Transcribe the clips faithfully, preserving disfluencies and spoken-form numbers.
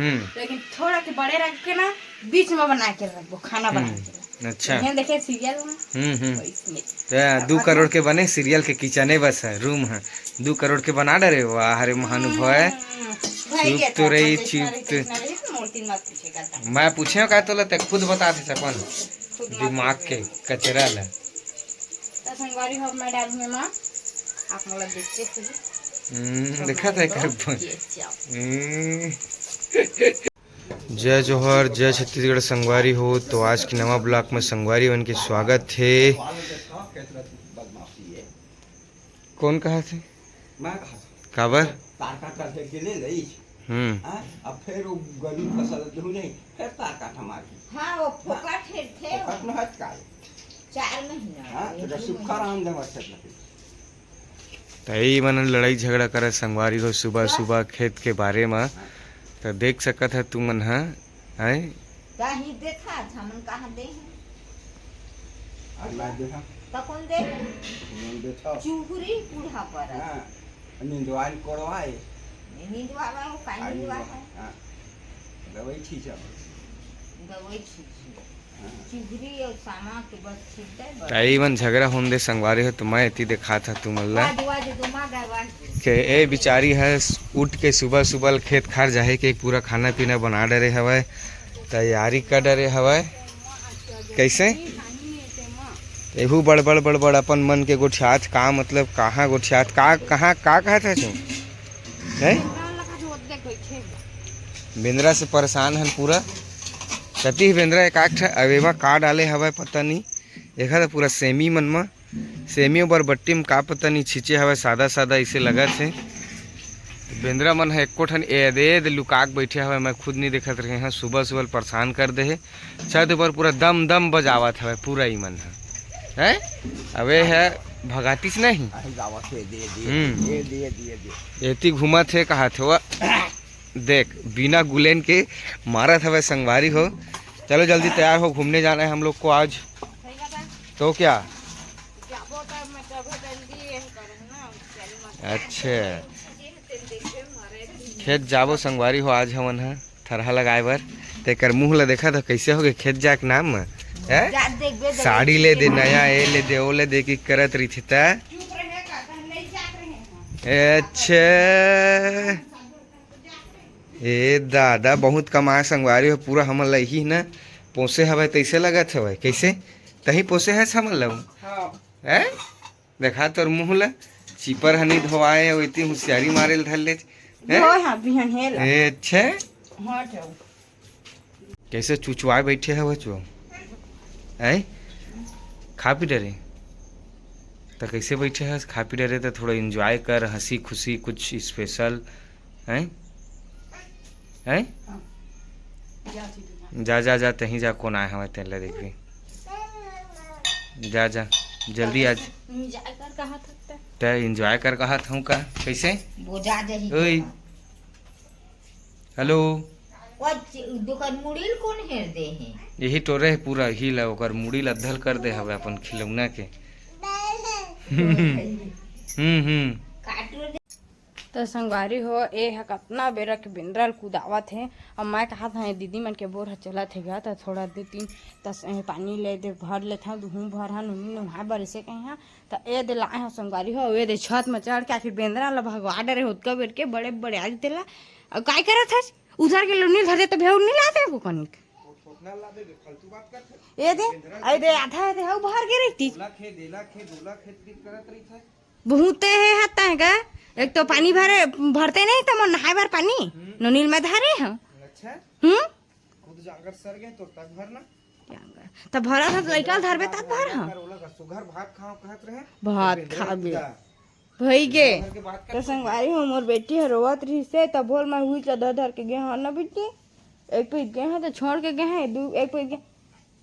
हम्म। लेकिन थोड़ा के बड़े रख के ना, बीच में बना के रखबो, खाना बना हम्म। के। अच्छा। ये देखे सीरियल में। हम्म, हम्म। वैसने। तो दू करोड़ के बने सीरियल के किचने बस है, रूम है। दू करोड़ के बना डरे, वाह रे महानुभव। हम्म। भाई चुप के तो था, रही, जितना चुप रही, तो। जितना रही, तो मोर तीन बात पूछेगा था। मैं पूछे का तोला, ते खुद बता दे अपन। खुद बात दिमाग के पूछेगा। कचरा ला। तो संगवारी हो, मैं डालूँ में माँ, आप मोला देखते हुए। हम्म, देखा था एक बार। ये जाओ। हम्म। जय जोहार, जय छत्तीसगढ़ संगवारी हो। तो आज के नवा ब्लॉग में संगवारी मन के स्वागत हे। कौन कहा थे? मैं कहा था। काबर? तार काट कर फेंक के ले लई। हम्म। हाँ, अब फिर वो गली फसल गेहूं नहीं, फिर तार काट हमारी। हाँ, वो फोकट हेरथे। फोकट में हट का है। चार महीना हाँ, हो तो गया, सुखा तीन महीना। राम देवा से लगे। त ई मन लड़ाई झगड़ा करे संगवारी हो सुबह सुबह खेत के बारे म। त देख सकत ह तुमन ह, हैं? कहीं देखा, हमन कहाँ दे हैं? आज मैं देखा। त कौन दे? तुमन देखा। चूहरी बूढ़ा पर। हाँ, निंदवाई कोड़वाई। निंदवा बा, वो का आज निंदवा निंदवा, है? हाँ। दवाई छींचा। दवाई छींची। हाँ। चूहरी और सामा के बस छींचते बस। ताई मन झगड़ा होन दे संगवारी हो, तो मैं एती देखात ह तुमन ला। वाह जी, वाह जी, दो माँ गए, वाह जी। के ए बिचारी ह उठ के सुबह सुबह खेत खार जाहे के पूरा खाना पीना बना डरे हवय, तैयारी कर डरे हवय। कैसे? एहू बड़ बड़ बड़ बड़ अपन मन के गोठियात का, मतलब कहाँ गोठियात का, कहाँ का कहत ह तू? हैं? बेंदरा से परेशान हन पूरा। कति बेंदरा एक आठ ठा, अब एमा का डाले हवय पता नहीं। एखा तो पूरा सेमी मन म, सेमी बर बट्टी म का पता नहीं छींचे हवय, सादा सादा इसे लगत हे। बेंदरा मन ह एको ठन एदे एद लुकाक बैठे हवय, मैं खुद नहीं देखत रहे हंव। सुबह सुबह परेशान कर दे हे। छत ऊपर पूरा दम दम बजावत हवय पूरा ई मन ह। हैं? अबे है भगातीस नहीं? अरे जावत हे, दे, दे, हम्म। दे, दे, दे, दे। एती घूमत हे, कहात हे वो। देख, बिना गुलेन के मारत हवय संगवारी हो। चलो जल्दी तैयार हो, घूमने जाना है हम लोग को आज। तो क्या? अच्छा, खेत जाबो संगवारी हो आज हमन ह। थरहा लगाए बर। तेकर मुंह ल देखत हो, कैसे होगे खेत जाए के नाम म? हैं? जा, देख बे, देख। साड़ी ले दे, नया ए ले दे, ओ ले दे, कि करत रहिथे त। ए, अच्छा। ए दादा, बहुत कमाए संगवारी हो, पूरा हमन ल इही न पोसे हवय, तैसे लगत हवय। कैसे? तही पोसे हस हमन ल? हाँ। हैं? देखा तोर मुंह ल, चिपर ह नी धोवाए, अउ इतनी होशियारी मारे ल धर ले। हैं? धोए हा बिहान हे ला। ए, अच्छे। हाँ, जाओ। कैसे चुचवाए बैठे हवच वो? हैं? खा पी डरे? त कैसे बैठे हस? खा पी डरे त थोड़ा enjoy कर, हंसी खुशी, कुछ special, हैं? हैं? हाँ। जा सीधे जा। जा, जा, जा, तहीं जा, कौन आए हवय, तेन ला देखबे। जा, जा, जल्दी आ। Enjoy कर कहा थकता। तै enjoy कर कहा था का? कैसे? वो जा, जा ही ओए। कहा। Hello। वो च-, दुकान मुड़ी ल कौन हेर दे हे? यही टोरे हे पूरा, ही ला ओकर मुड़ी ल अद्धल कर दे हवे अपन खिलौना के। हम्म, हम्म। काटो दे। त संगवारी हो, ए ह कतना बेरा के बेंदरा ल कुदावत हे। अब मैं कहा था, दीदी मन के बोर ह चलत हे गा, त थोड़ा दू तीन तस, ए, पानी ले दे, भर लेथव, दुहू भर ह, नोनी नोहाय बर अइसे कहे ह। त ए दे लाए ह संगवारी हो, ए दे छत म चढ़ के आखिर बेंदरा ल भगवा डरे, ओतका बेर के बड़े बड़े आज तेला। अउ काय करत हस? उधर के लोनी धर दे, त भेऊ नहीं लाते को कनिक। ए दे, ए दे, आधा ए दे, हऊ भर के रहितिस। बहुते हे हत्ता हे का? एक तो पानी भरे, भरते नहीं त मोर नहाए बर पानी। हम्म। नोनी ल मैं धरे हंव। अच्छा। हम्म? खुद जांगर सर गए तो तक भरना। जांगर। त भरत हस लइका ल धरबे तब भर हंव। ओला का सुघर भात खाओ कहत रहे। भात तो बेंदरा खाबे। कुदा। भई गे। बेंदरा भर के बात त कर। संगवारी हो, मोर बेटी ह रोवत रहिसे, त भोर मैं हुई च धर धर के गे हंव ना बेटी। एक पीट गे हंव त छोड़ के गे हंव, दू, एक पीट गे।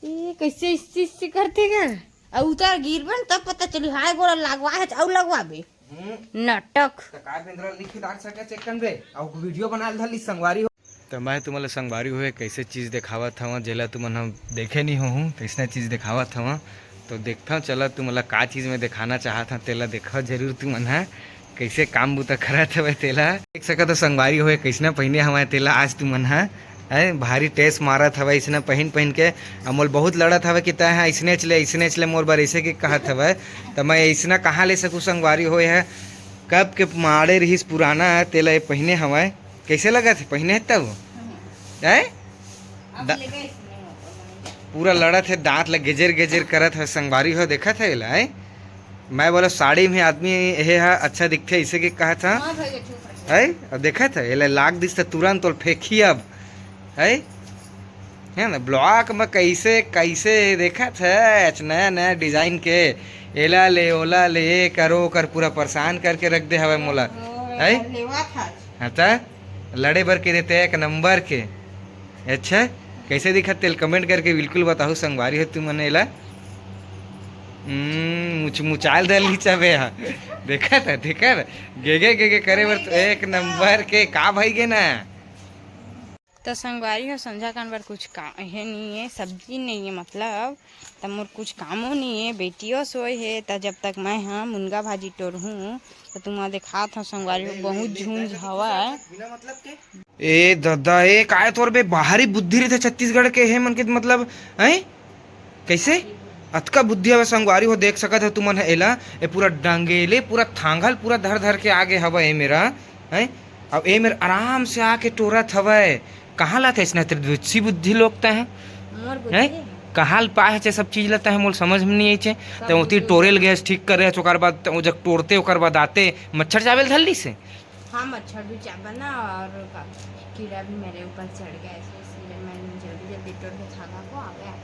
ये कैसे इस्सी इस्सी करथे गा? अउ उतर गिरबे न तब पता चली, हाय गोड़ा लगवा हे, अउ लगवाबे। हम्म। नाटक। त का बेंदरा ल नहीं खिदार सके चेक कन बे? अउ वीडियो बना ले धर ली संगवारी हो। त मैं तुमन ल संगवारी हो कैसे चीज देखावत हवं, जेला तुमन हम देखे नहीं होहू, तइसने चीज देखावत हवं। तो देखथव, चला तुमन ल का चीज में देखाना चाहत हंव, तेला देखव जरूर तुमन ह। कइसे काम बुता करत हवय तेला देख सकत हो संगवारी हो, कइसना पहिने हवय तेला आज तुमन ह। हैं, भारी टेस मारत हवय अइसना पहिन पहिन के। अउ मोला बहुत लड़त हवय कि तैं ह अइसनेच ले, अइसनेच ले मोर बर, अइसे के कहत हवय। त मैं अइसना कहाँ ले सकूँ संगवारी हो? एह कब के माड़े रिहिस पुराना, तेला ये पहिने हवय। कइसे लगत हे पहिने हे तब? हैं? पूरा लड़त हे, दांत ल गेजेर गेजेर करत हे संगवारी हो, देखत हे एला, हैं? मैं बोला साड़ी में आदमी हे हा अच्छा दिखथे, अइसे के कहत हा। हाँ भैया, चुप रहो। है? अब देखत है, एला लाग दिस त तुरंत तोल फेंकी अब। है? है ना, ब्लॉक में कैसे, कैसे देखत है, अच्छा नया, नया डिजाइन के, एला ले, ओला ले, ये करो, ओकर पूरा परेशान करके रख दे हवे मोला। ओ, है? लेवा था। हाँ त? लड़े बर के देते एक नंबर के। अच्छा, कैसे दिखत तेल कमेंट करके बिल्कुल बताहू संगवारी हो तुमन एला। हम्म, मुच-, मुचाल दे ली चबे हा। देखत है, देखत है। गेगे, गेगे करे बर तो एक नंबर के का भाई गे ना। त संगवारी हो संझा कान बर कुछ का, हे नहीं है, सब्जी नहीं है मतलब, त मोर कुछ कामो नहीं है, बेटियो सोए है, त जब तक मैं हा मुनगा भाजी टोरहूँ, त तुमा देखात हव संगवारी हो, बहुत झुंझ हवय। ए ददा, ए काय तोर बे बाहरी बुद्धि रहिथे छत्तीसगढ़ के हे मन के, मतलब, हैं? कैसे? अतका बुद्धि हवे संगवारी हो, देख सकत हो तुमन ह एला, ए पूरा डंगेले, पूरा थांगल, पूरा धर धर के आगे हवय ए मेरा, हैं? अब ए मेर आराम से आके टोरत हवय। कहाँ लाथे इसने तेरे दुच्छी बुद्धि लोग तय है? मोर बुद्धि हैं? है। कहाँ ल पाए हे सब चीज ल तय है, मोल समझ में नहीं आइचे। सब तय ओती बुद्धि टोरे ल गैस ठीक करे, ओकर बाद तय ओ जग टोरते, ओकर बाद आते मच्छर चाबे ल धर ली से। हाँ, मच्छर भी चाबा ना और का-, कीड़ा भी मेरे ऊपर चढ़ गया, ऐसे इसलिए मैं जल्दी जल्दी टोर के धागा को आ गया।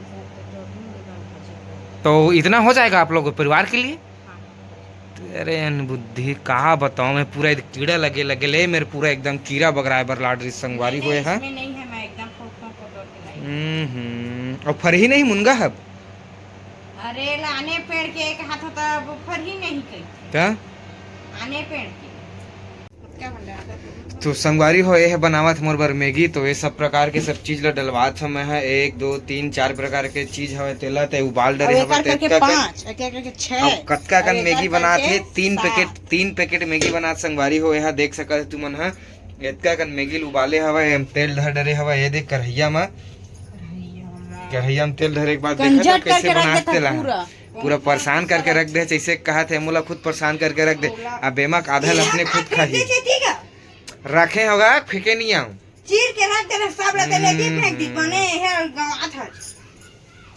इसे तो टोर नहीं देगा भाजी को। तो इतना हो जाएगा आप लोग के परिवार के लिए? हाँ। अरे अनबुद्धि, का बताओ मैं, पूरा एक कीड़ा लगे लगे ले मेरे, पूरा एकदम कीड़ा बगराए बर लाड रही संगवारी नहीं, होए है। इसमें नहीं है, मैं एकदम फोक फोक को तोड़ के लाई। हम्म, हम्म। और फरही नहीं मुनगा हब? अरे लाने पेड़ के एक हाथ होता, वो फरही नहीं कही। क्या? आने पेड़ के। तो संगवारी हो, ये है बनावत मोर बर मैगी, तो ये सब प्रकार के सब चीज ला डलवात हव मैं ह। एक, दो, तीन, चार प्रकार के चीज हवे, तेला ते उबाल डरे अब हवे, एकर ते करके कतका कन, पाँच, एकर करके छह, अब कतका कन अब एकर मैगी बनात करके हे, तीन सात। पैकेट, तीन पैकेट मैगी बनात संगवारी हो, यहाँ देख सकत हे तुमन ह। एतका कन मैगी ल उबाले हवे, एम तेल धर डरे हवे, ये देख करहिया म, करहिया म। करहिया म तेल धरे के बाद देखत हो कैसे बनात तेला ह। पूरा परेशान करके रख दे, जैसे कहत हे, मोला खुद परेशान करके रख दे। अब एमा के आधा ल अपने खुद खाही। रखे होगा, फेंके नहीं आऊं। चीर के रख देना, सब रहते लेके फेंक दी, बने हे गंवात है।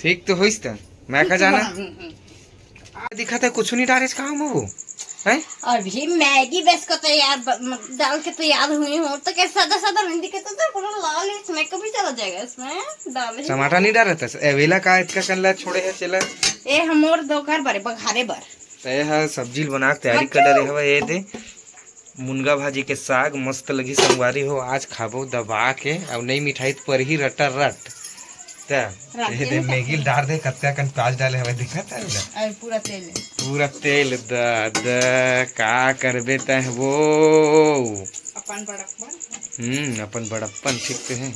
ठीक तो होइस त, मैं का जाना। हम्म, हम्म। दिखत हे, कुछ नहीं डारे का हम वो, हैं? अभी मैगी बेस को तो यार ब-, म-, डाल के तैयार हुई हूँ, तो कैसे सादा सादा नहीं दिखे, तो पूरा लाल है, इसमें कभी चला जाएगा, इसमें डाल ही टमाटर नहीं डालत हस? ए, वेला का इतका कन ला छोड़े है, चला। ए, हमर दो घर बरे, बघारे बर। ए हा सब्जी ल बना के तैयारी कर डरे हवा, ये दे। मुनगा भाजी के साग मस्त लगी संगवारी हो, आज खाबो दबा के, अब नहीं मिठाई त परही रटा रट। त रात ये के दे नहीं मैगी ल खाते। डाल दे, कतका कन प्याज डाले हवे, दिखत है ना? अरे पूरा तेल है। पूरा तेल द, द, का करबे तय वो? अपन बड़प्पन। हम्म, अपन बड़प्पन ठीक तो है।